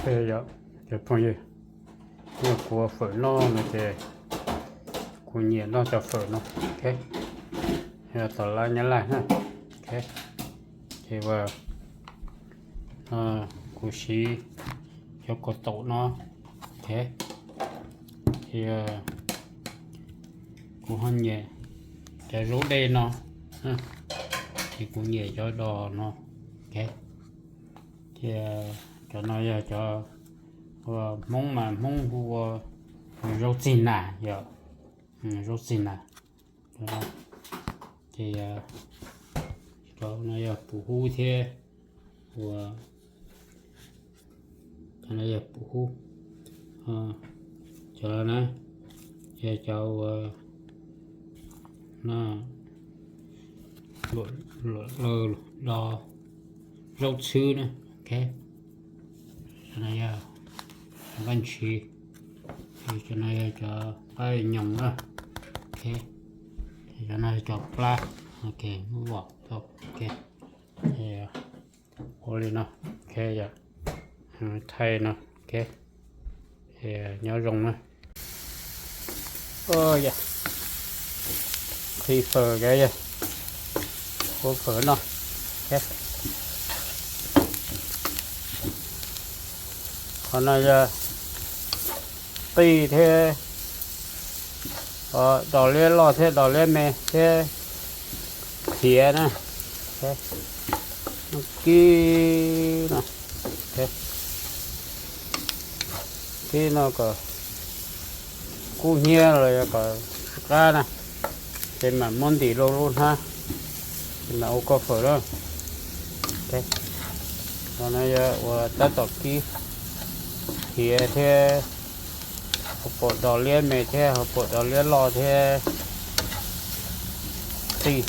Yog cov phooj ywg, yog kuv ua fawm noj no ces kuv nyiam noj cov fawm no. Yog tom lab Nyab Laj na. Ces kuv siv cov kaus taum no. Ces kuv ho nyiam cov zaub dej no, ces kuv nyiam cov dos no. Ces cov no yog cov, ua Hmoob mas Hmoob hu ua zaub txig nas, yog zaub txig nas. Ces cov no yog pum hub thiab, ua, cov no yog pum hub. Cov na yog cov ua, no, luam, luam, do, zaub txhwb na. Cov no yog cov nqaij ntshiv, cov no yog cov qaib nyoos na. Cov no yog cov plab, muab vom tau. Ua li no, thaij no, nyob zoo na. Qhib fawm, kuv fawm no. Qhov no yog qij thiab, dos liab loj thiab dos liab me thiab qhiav na. Kib no, kib no kom kub hnyiab los yog kom tsis qab na, ces mam muab ntim rau lub hnab, ces mam ua kua fawm na. Qhov no yog ua tab tom kib qhiav thiab, hauv paus dos liab me thiab hauv paus dos liab loj thiab qij.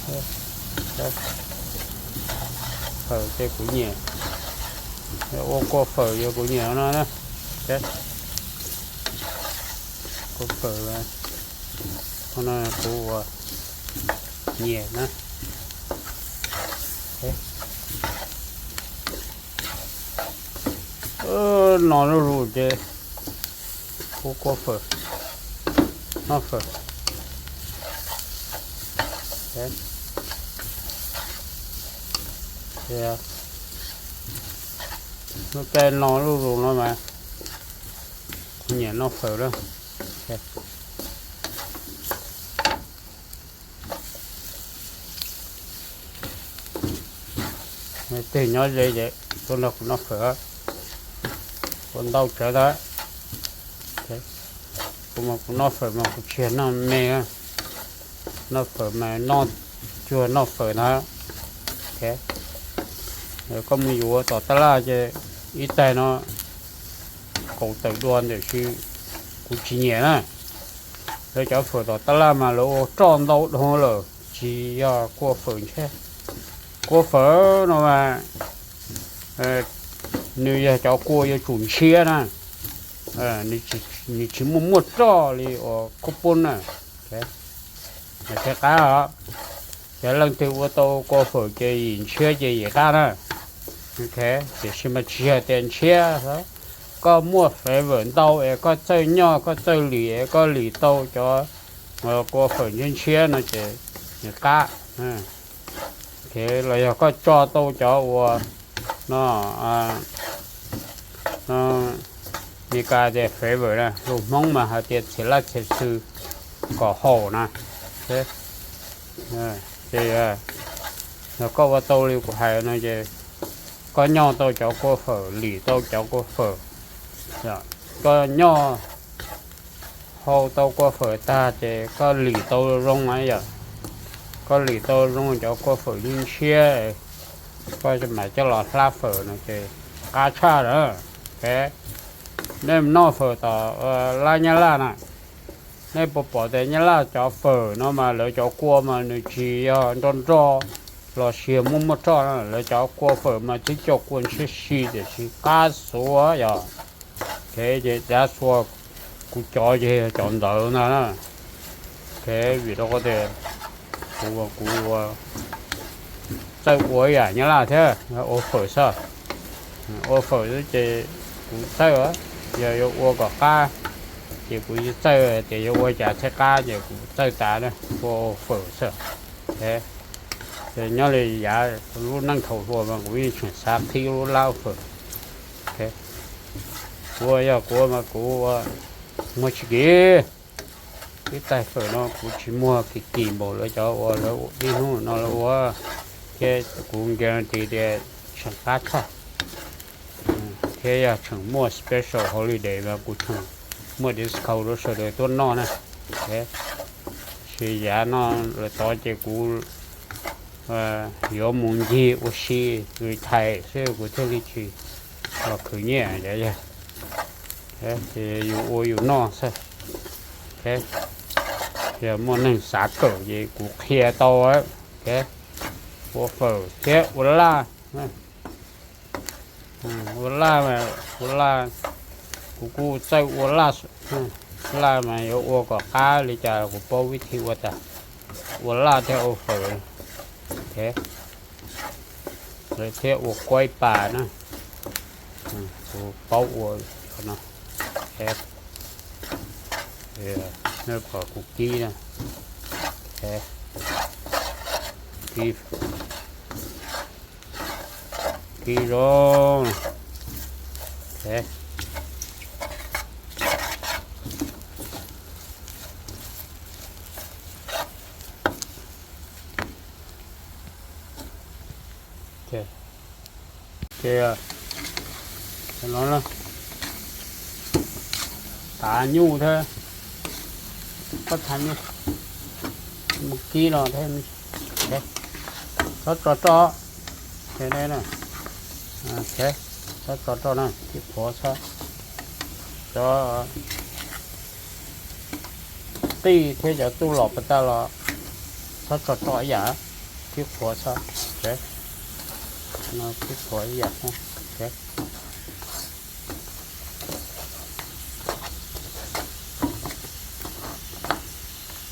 Fawm ces kuv nyiam, ua kua fawm yog kuv nyiam no na. Kua fawm, no kuv ua nyiam na. No zuj zus ces ua kua fawm, noj fawm. Lub caij no zuj zus no mas kuv nyiam noj fawm lawm. Tus nyob ze ces tuaj nrog kuv noj fawm, ua ntau tsawv ntag. Kuv mas kuv noj fawm mas kuv tsis yog noj me, noj fawm mas noj, tsuas noj fawm ntag. Koj mus yuav tom tab laj ces ib taig no kaum tawm dua ntawm, kuv tsis nyiam na. Lawv cov fawm tom tab laj mas lawv ua roj ntau dhau lawm, tsis yog kua fawm ntshiab. Kua fawm no mas nws yog cov kua yuav tsum ntshiab na, nws tsis muaj muaj roj li uas khaub poob na. Thiaj qab os. Cov leej twg ua tau kua fawm ces yim ntshiab ces yim qab na. Tiam sis mas tsis yog tias ntshiab, koj muaj flavor ntau es koj txawj nyoj koj txawj lim es koj lim tau cov kua fawm ntshiab ntshiab no ces nws qab. Los yog koj tso tau cov uas no, Meskas tias flavor na, lus Hmoob mas hais tias txhiam laj txhiam xw kom haum na. Ces yog koj ua tau li kuv hais no ces koj nyoj tau cov kua fawm, lim tau cov kua fawm, koj nyoj hau tau kua fawm tag ces koj lim tau zoo na yom. Koj lim tau zoo cov kua fawm ntshiab, koj mam coj los hlab fawm no ces qab tshaj lawm. Nej noj fawm tom lab Nyab Laj na, nej puas pom tias Nyab Laj cov fawm no mas lawv cov kua mas nws tsis yog nroj nroj los sis muaj muaj roj na, lawv cov kua fawm mas tib co kua ntshiab si tiam sis qab xuav yom. Ces dav xuas kuv cov ces yog cov ntawd ntag na. Vim rau qhov tias kuv, kuv txawj ua ib yam Nyab Laj thiab, ua fawm xwb. Ua fawm xwb ces Kuv txawj, yog yuav ua kom qab ces kuv txawj tias yuav ua cas thiaj qab ces kuv txawj tas na, ua fawm xwb. Nyob li yav lub neej thaum hluas mas kuv yeej tseem xav qhib lub lab fawm. Kuv yog kuv mas kuv ua muag tsis kim. Ib tais fawm no kuv tsis muag kim kim npaum lawv cov uas lawv niaj hnub no lawv ua, thiab kuv guarantee tias tseem qab tshaj. Thiab yog tseem muaj special holiday mas kuv tseem muaj discount rau sawv daws tuaj noj na. Tab sis yav no lawm tod ces kuv yuav mus ncig ua si retire xwb kuv thiaj li tsis los khwv nyiaj cov yog. Ces yus ua yus noj xwb. Yog muaj neeg xav kawm ces kuv qhia tau. Ua fawm thiab ua laj. Ua laj mas, ua laj, kuv kuj txawj ua laj. Laj mas yuav ua kom qab li cas kuv paub vib thi ua tas. Ua laj thiab ua fawm. Lawv thiab ua kuaib pas na. Kuv paub ua no. Nej pom kuv kib na. Kib, kib zoo. Ces no tav nyuj thiab, pob txha nyuj, mus kib no thiab. Txhob tso roj. Txhob tso roj na, thib qhuav xwb. Cov qij thiab cov txuj lom pas tag los txhob tso roj ib yam, thib qhuav xwb. Thib qhuav ib yam.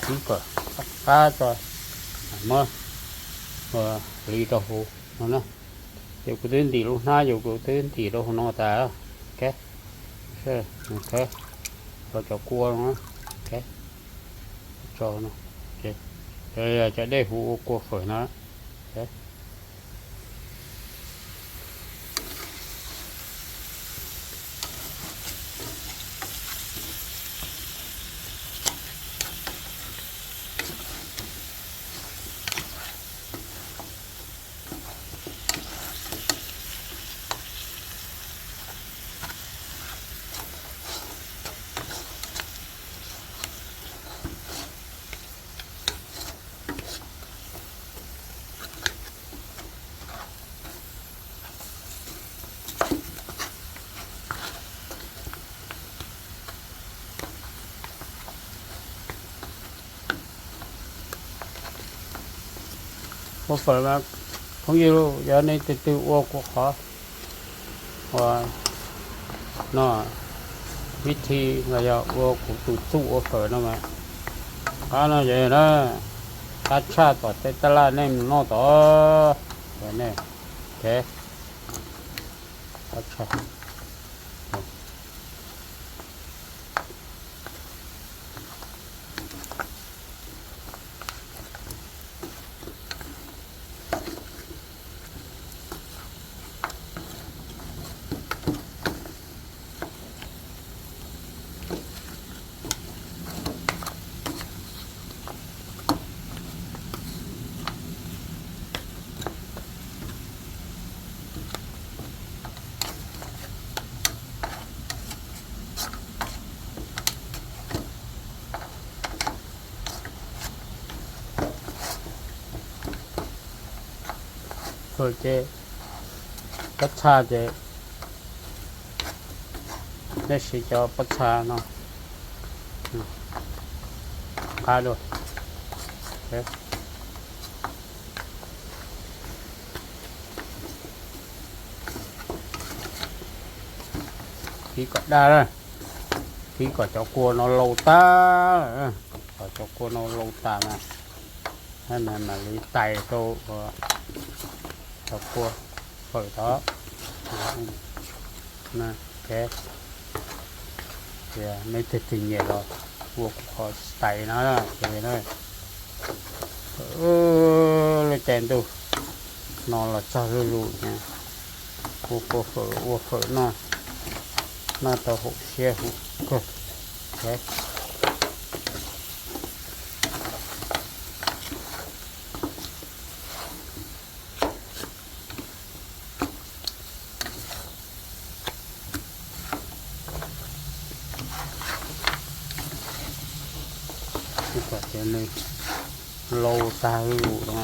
Kib kom qab tso, muab hliv rau hauv no na. Ces kuv twb ntim lub hnab, yus kuv twb ntim rau hauv no tas. Tso cov kua no, tso no, cov dej huv ua kua fawm no. Ua fawm mas phooj ywg, yog nej tus twg ua kuv qhov uas no, vib thi los yog ua kuv tus txuj ua fawm no mas, qab no yog na, qab tshaj tom tej taj laj nej mus noj tod. Qab tshaj. Fawm ces pob txha ces nej siv cov pob txha no qab dua. Kib kom daj, kib kom cov kua no laus tas, kom cov kua no laus tas mas, mam li tais rau cov kua fawm tod. Ces nej tig tig nyiam los ua kuv qhov style no ces lub caij ntuj no los txog lub lus ua fawm, ua fawm noj, noj tau haum siab haum kawg. Kuv kom ces nws lau tag lus no.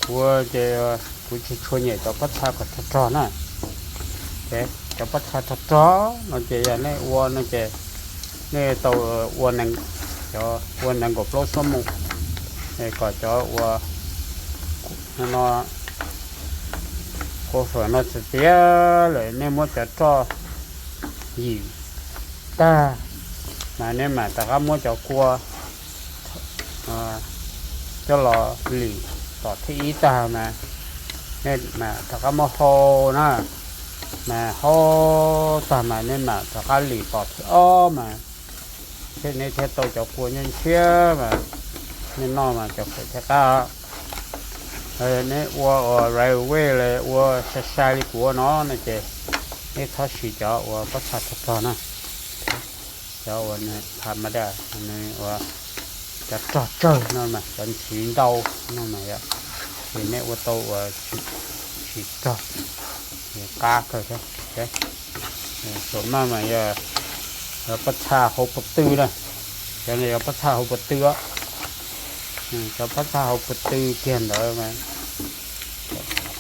Kuv ces kuv tsis tshua nyiam cov pob txha kom rog rog na. Ces cov pob txha rog rog no ces yog nej ua no ces nej tau ua nees, cov ua nees nkaum plaub xuab moos, kom cov ua no kua fawm no txias txias lawm nej muab cov roj yim tag, mas nej mam rov qab muab cov kua coj los lim tom thib ib tag mas nej mam rov qab muab hau na, mas hau tag mas nej mam rov qab lim tom thib ob mas thiaj nej thiaj tau cov kua nyiaj ntshiab mas nej noj mas cov fawm thiaj qab. Nej ua ua right away los ua sai sai li kuv ua no no ces nej txhob siv cov ua pob txha rog rog na. Cov ua nws tha ma da, nws ua cov rog tsawg no mas cov ntxiv ntau no mas yog, ces nej ua tau ua tsis rog, qab kawg thiab. Xaum maj mas yog pob txha hauv pov tw na, cov no yog pob txha hauv pov tw os. Cov pob txha hauv pov tw kiag ntawd mas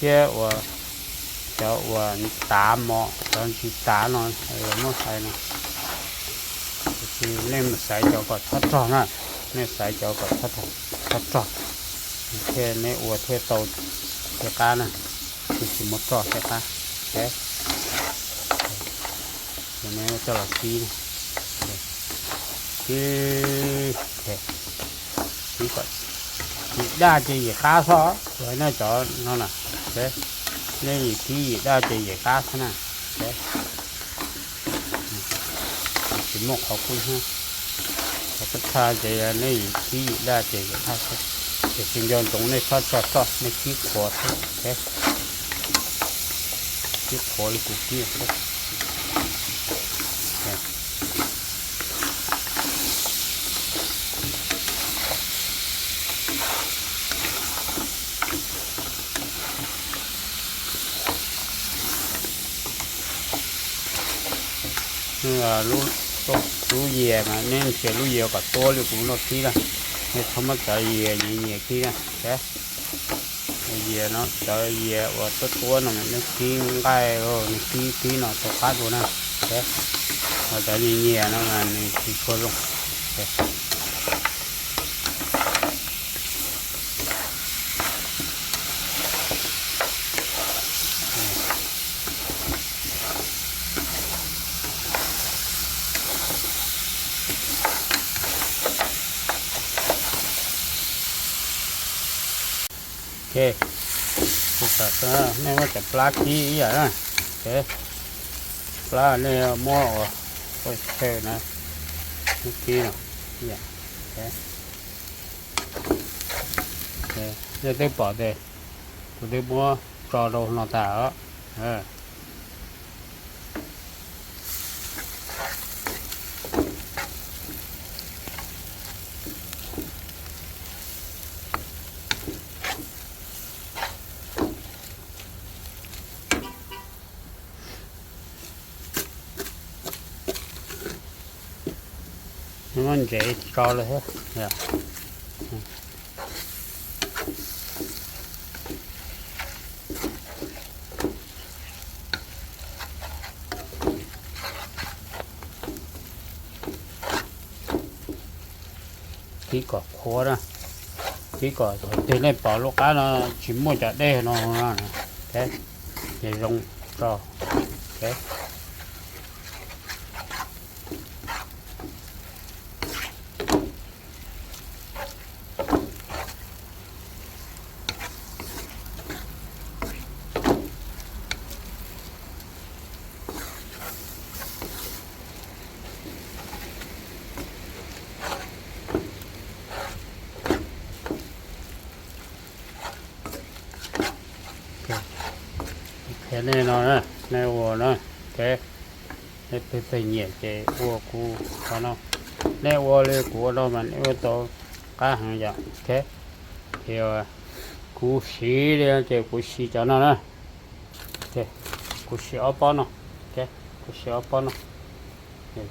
thiab ua cov uas tav mov, cov ntsis tav no muab hais no, tiam sis nej mus xaiv cov kom txhob rog na, nej xaiv cov kom txhob rog, thiaj nej ua thiaj tau thiaj qab na, nej tsis muab roj thiaj qab. Ces nej coj los kib, kib, kib kom yim daj ces yim qab xwb, nej cov no na, nej yim kib yim daj ces yim qab xwb na. Tsis muaj qhov kub hnab, qhov txhob txha ces nej yim kib yim daj ces yim qab xwb. Tiam sis nco ntsoov nej txhob tso roj, nej kib qhuav xwb, kib qhuav li kuv kib xwb. Lub yias mas nej ntsia lub yias kom tuab li kuv no kib na, nej txhob muab cov yias nyias nyias kib na. Yias no cov yias uas tuab tuab no nej kib nqaij, nej kib kib no rau qab dua na. Ho cov nyias nyias no mas nws tsis tshua zoo. Ok, kuv xav nej muab cov plab kib ib yam na. Plab nej muab ua chaw na, muab kib no. Nej twb pom tias kuv twb muab tso rau no tas os. Muab ntsev tso lawm thiab. Kib kom qhuav na, kib kom thaum twg nej pom lub qab no tsis muaj cov dej no, ces zoo tso. Ces nej no na, nej ua na, ok, nej twg twg nyiam ces ua kuv qhov no. Nej ua li kuv ua no mas nej ua tau qab heev yom, ok. Ces kuv siv li ces kuv siv cov no na, kuv siv ob pob no, ok, kuv siv ob pob no.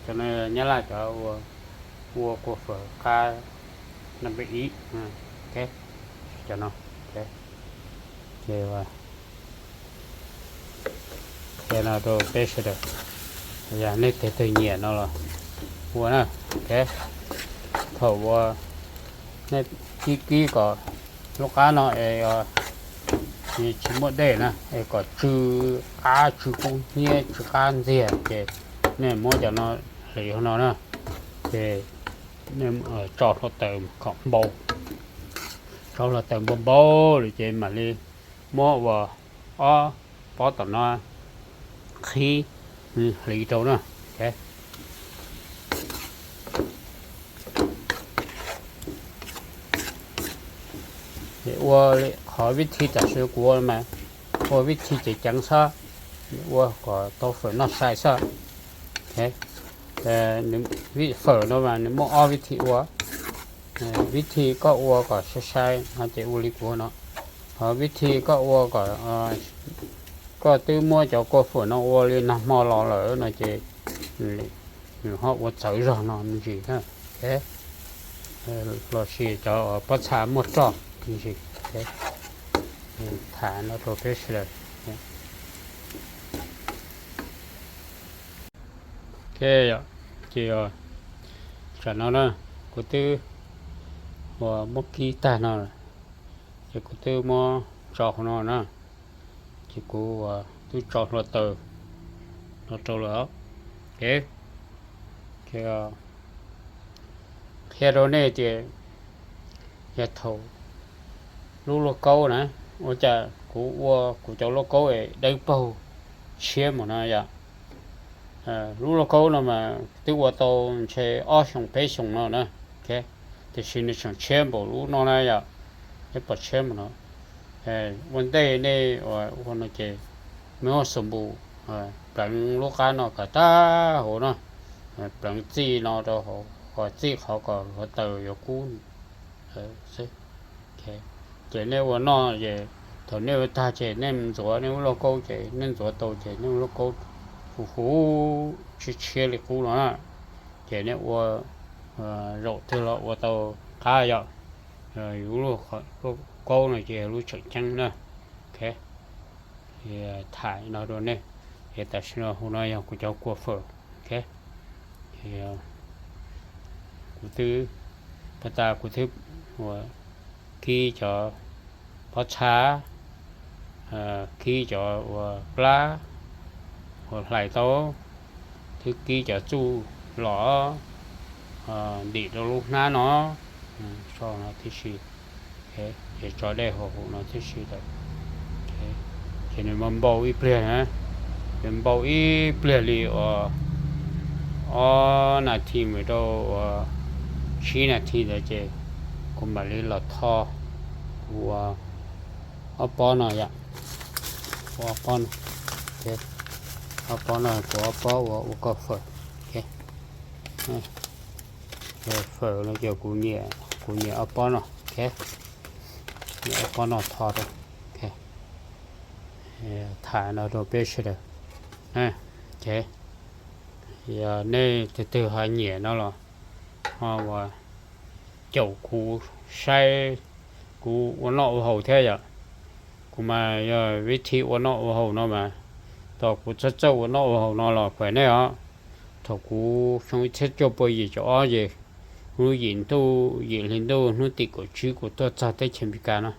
Cov no Nyab Laj cov ua, ua kua fawm qab number ib, ok, cov no, ok. Ces qhia no rau peb sawv daws, yog nej twg twg nyiam no los ua na, ok. Thaum uas nej kib kib kom lub qab no es tsis muaj dej na, es kom tsw qab tsw kub hnyiab tsw qab ntxiag ces nej muab cov no hliv hauv no na, ces nej tso hluav taws kom npau, tso hluav taws npau npau lawm ces mam li muab ua ob pob tom no qhib hliv rau na. Ua li qhov vib thi tam sim kuv ua mas, ua vib thi ceev ceev xwb, ua kom tau fawm noj sai xwb. Fawm no mas nws muaj ob vib thi ua. Vib thi koj ua kom sai sai no ces ua li kuv no, ho vib thi koj ua kom, koj twb muab cov kua fawm no ua li nag hmo los lawm no ces nws ho ua txawv zog no me ntsis, los sis cov pob txha muaj roj me ntsis. Tham no rau peb sawv daws. Ok, ces tsam no na, kuv twb ua muab kib tag no, ces kuv twb muab tso hauv no na, ces kuv twb tso hluav taws no rau lawm. Ok, qhia rau nej tias yog thaum lub lauj kaub na, ua cas kuv ua kuv cov lauj kaub es dawb paug tshiab mus no yom. Lub lauj kaub no mas twb ua tau ntshe ob xyoos peb xyoos no na, tiam sis nws tseem tshiab npaum lub no na yom. Nej pom tshiab mus no, ua ntej nej ua no ces muab xus npus pleev lub qab no kom tag hauv no, pleev txij no rau hauv, kom txij qhov kom hluav taws yuav kub xwb. Ces nej ua noj ces thaum nej ua tag ces nej ntxuav nej lub lauj kaub, ces nej ntxuav tau ces nej lub lauj kaub huv huv tshiab tshiab li qub no na, ces nej ua zaum twg los ua tau qab yom. Yus lub lauj kaub no ces yog lub tseem ceeb na. Ok, tham no rau nej, es tam sim no hauv no yog kuv cov kua fawm. Ok, kuv twb, pas tas kuv twb ua kib cov pob txha, kib cov ua plab, ua hlais tau, twb kib cov txuj los ntim rau lub hnab no, tso no tib si, ces tso dej hauv no tib si lawm. Ces nws npau npau ib pliag na, nws npau ib pliag li uas ob nas this mus rau uas tsib nas this ntawd ces kuv mam li los tho kuv ob pob no yom. Kuv ob pob no, ob pob no kuv ob pob ua ua kua fawm. Fawm no ces kuv nyiam, kuv nyiam ob pob no, nyiam ob pob no tho rau. Tham no rau peb sawv daws. Ces yog nej tus twg ho nyiam no los ho ua caum kuv saib, kuv ua noj ua haus thiab yom. Kuv mas yog vib thi ua noj ua haus no mas, tos kuv txawj txawj ua noj ua haus no los kuv nej os. Thaum kuv xyoo ib txhiab cuaj pua yim caum ob ces hnub yim ntuj yim hli ntuj hnub tim kaum tsib kuv tuaj txog teb chaws Amelikas no,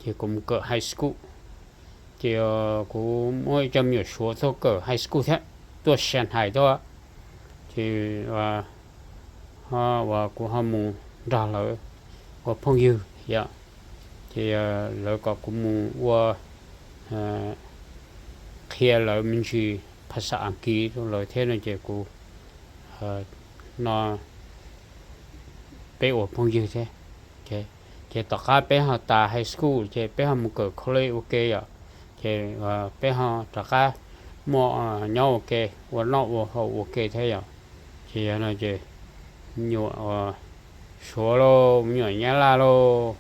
ces kuv mus kawm high school. Ces kuv muaj ib co me nyuam Suav tuaj kawm high school thiab, tuaj Shanghai tuaj, ces uas kuv ho mus nrog lawv ua phooj ywg yom. Ces lawv kom kuv mus ua, qhia lawv me ntsis phas xas Askiv rau lawv thiab no ces kuv no peb ua phooj ywg thiab. Ces tom qab peb ho tas high school ces peb ho mus kawm college ua ke yom. ces peb ho rov qab muaj nyob ua ke, ua noj ua haus ua ke thiab yom. Ces yog no ces me nyuam Suav lauj, me nyuam Nyab Laj lauj,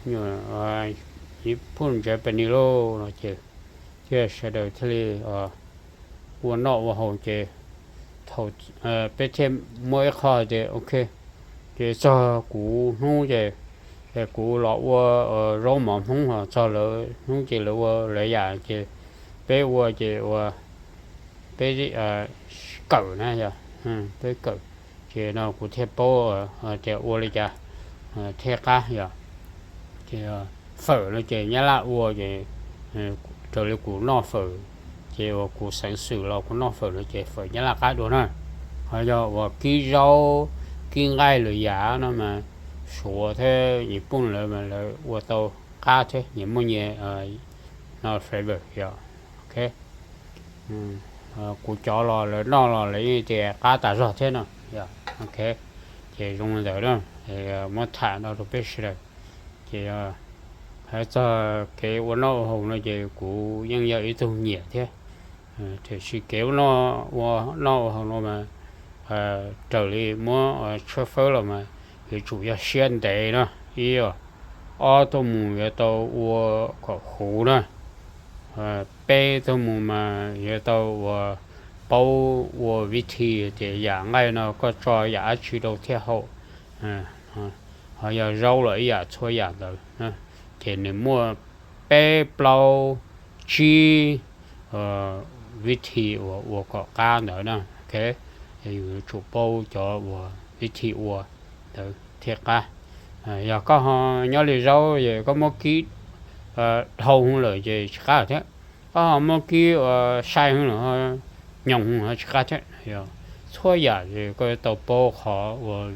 me nyuam Phunj Japanese lauj no ces thiaj sawv daws thiaj li ua noj ua haus ces thaum peb thiaj muaj ib qho tias ok, ces txog kuv hnub ces kuv los ua zaub mov Hmoob, ho txog lawv hnub ces lawv ua lawv yam, ces peb ua ces ua peb kawm na yog, peb kawm, ces no kuv thiaj paub tias ua li cas thiaj qab yom. Ces fawm no ces Nyab Laj ua ces raws li kuv noj fawm, ces uas kuv xeev xwm los kuv noj fawm no ces fawm Nyab Laj qab dua na. Ho yog uas kib zaub kib nqaij lwm yam no mas Suav thiab Nyij Pooj lawv mas lawv ua tau qab thiab nyias muaj nyias no flavor yom. Ok, kuv cov los lawv noj los lawv yeej tias qab tas zog thiab no. Ok, ces zoo li ntawd na, muab tham no rau peb sawv daws. Ces hais txog kev ua noj ua haus no ces kuv yeej yog ib tug nyiam thiab, tiam sis kev ua noj ua haus no mas raws li muab tshawb fawb los mas yuav tsum yog siab ntev na, ib, ob tuaj mus yuav tau ua kom huv na, peb tuaj mus mas yuav tau ua paub ua vib thi tias yam nqaij no koj tso yam dab tsi rau thiaj haum, ho yog zaub los ib yam txhua yam ntawd, ces nws muaj peb plaub tsib vib thi uas ua kom qab ntawd na. Ok, yus yuav tsum paub cov uas vib thi ua ntawd thiaj qab. Yog koj ho nyob li zaub es koj muab kib dhau lawm ces tsis qab thiab, koj ho muab kib sai lawm, nyoos ho tsis qab thiab. Txhua yam es koj tau paub qhov uas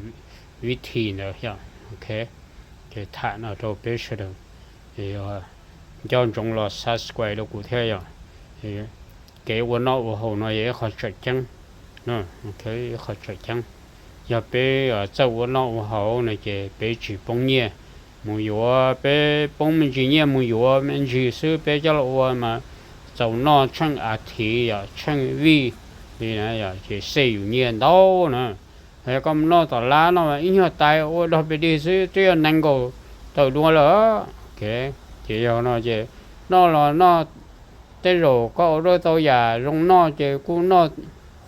vib thi ntawd yom. Ok, ces tham no rau peb sawv daws, nco ntsoov los subscribe rau kuv thiab yom. Kev ua noj ua haus no yog ib qho tseem ceeb, ib qho tseem ceeb. Yog peb txawj ua noj ua haus no ces peb tsis poob nyiaj mus yuav, peb poob me ntsis nyiaj mus yuav me ntsis xwb peb coj los ua mas txaus noj tsheej as thiv yom, tsheej vij li na yom, ces save yus nyiaj ntau na. Koj mus noj tom lab no ib nyuag tais ua dog pes dig xwb twb yog nees nkaum tawm dua lawm. Ces yog no ces noj los noj, tej zaum koj order tau yam zoo noj ces kuj noj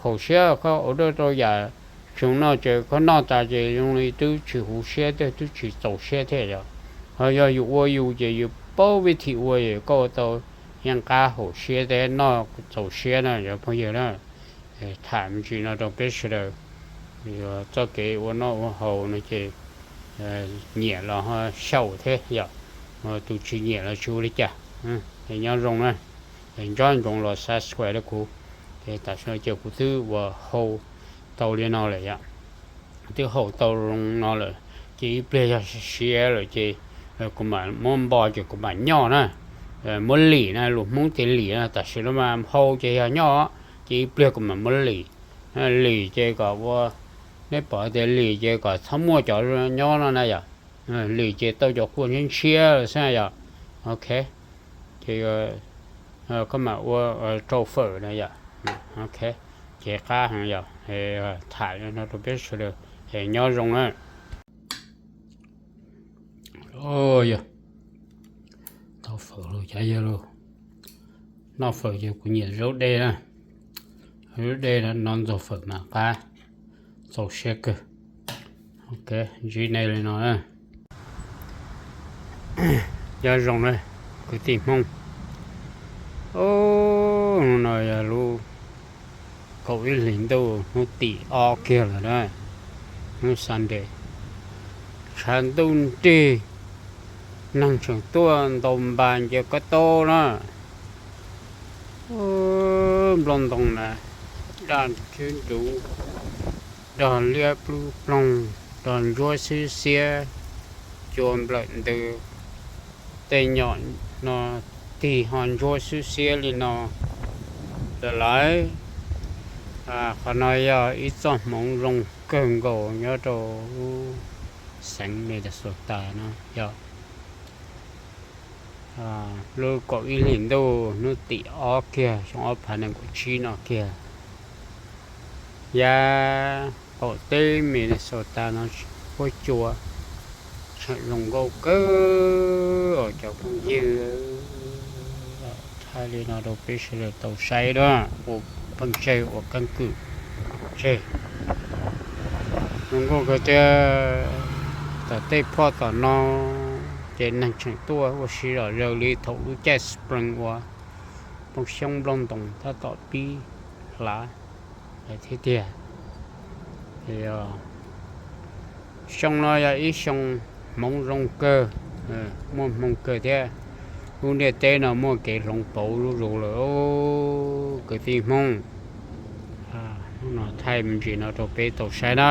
haum siab, koj order tau yam tsis zoo noj ces koj noj tas ces zoo li twb tsis huv siab thiab twb tsis txaus siab thiab yom. Ho yog yus ua yus ces yus paub vib thi ua es koj ua tau yeej qab haum siab thiab noj txaus siab na cov phooj ywg na. Tham me ntsis no rau peb sawv daws, txoj kev ua noj ua haus no ces nyiam los ho xyaum thiab yom, tus tsis nyiam los tsis ua li cas. Nyob zoo na, nco ntsoov los subscribe rau kuv. Tam sim no ces kuv twb ua hau tau li no lawm yom, twb hau tau zoo no lawm, ces ib pliag yog siav lawm ces kuv mam muab npo ces kuv mam nyoj na. Muab lim na, lus Hmoob tias lim na, tam sim no mas hau ces yog nyoj, ces ib pliag kuv mam muab lim. Lim ces kom ua, neb pom tias lim ces kom txhob muaj cov nyob no na yom. Lim ces tau cov kua ntshiab ntshiab xwb yom. Ok, ces koj mam ua rau fawm na yom. Ok, ces qab heev yom. Tham li no rau peb sawv daws, nyob zoo na. Yog tau fawm lawm cov yawg lauj. Noj fawm ces kuv nyiam zaub dej na, zaub dej no ntxuag fawm mas qab, txaus siab kawg. Ok, ntsib nej li no na. Nyob zoo na kwv tij Hmoob. Hnub no yog lub kaum ib hlis ntuj, hnub tim ob kiag lawm na, hnub Sunday. Tshav ntuj nrig, neeg tseem tuaj ntaus npas nce kab taub na. Nplooj ntoo na, daj nruv, dog liab plub ploog, dog ntsuab xwb xiab, cua nplawm ntws, tej nyom no tig ho ntsuab xwb xiab li no lawm lauj. Qhov no yog ib txoj hmoov zoo kawg nkaus nyob rau lub xeev Minnesota no yog. lub kaum ib hlis ntuj hnub tim ob kiag xyoo ob phav nees nkaum tsib no kiag. Yav qaum teb Minnesota no huab cua tseem zoo nkauj kawg os cov phooj ywg. Thaij li no rau peb sawv daws tau saib na, ua phooj ywg ua keeb kwm tseg. Zoo nkauj kawg tiag. Tom tej phoj tom no ces neeg tseem tuaj ua si zom zaws li thaum lub caij spring uas poob xyoob nplooj ntoos tab tom pib hlav lawm thiab tiag. Xyoo no yog ib xyoo hmoov zoo kawg, muaj hmoo kawg thiab. Lub ntiaj teb no muaj kev hloov pauv zuj zus lawm kwv tij Hmoob. Hnub no thaij me ntsis no rau peb tau saib na.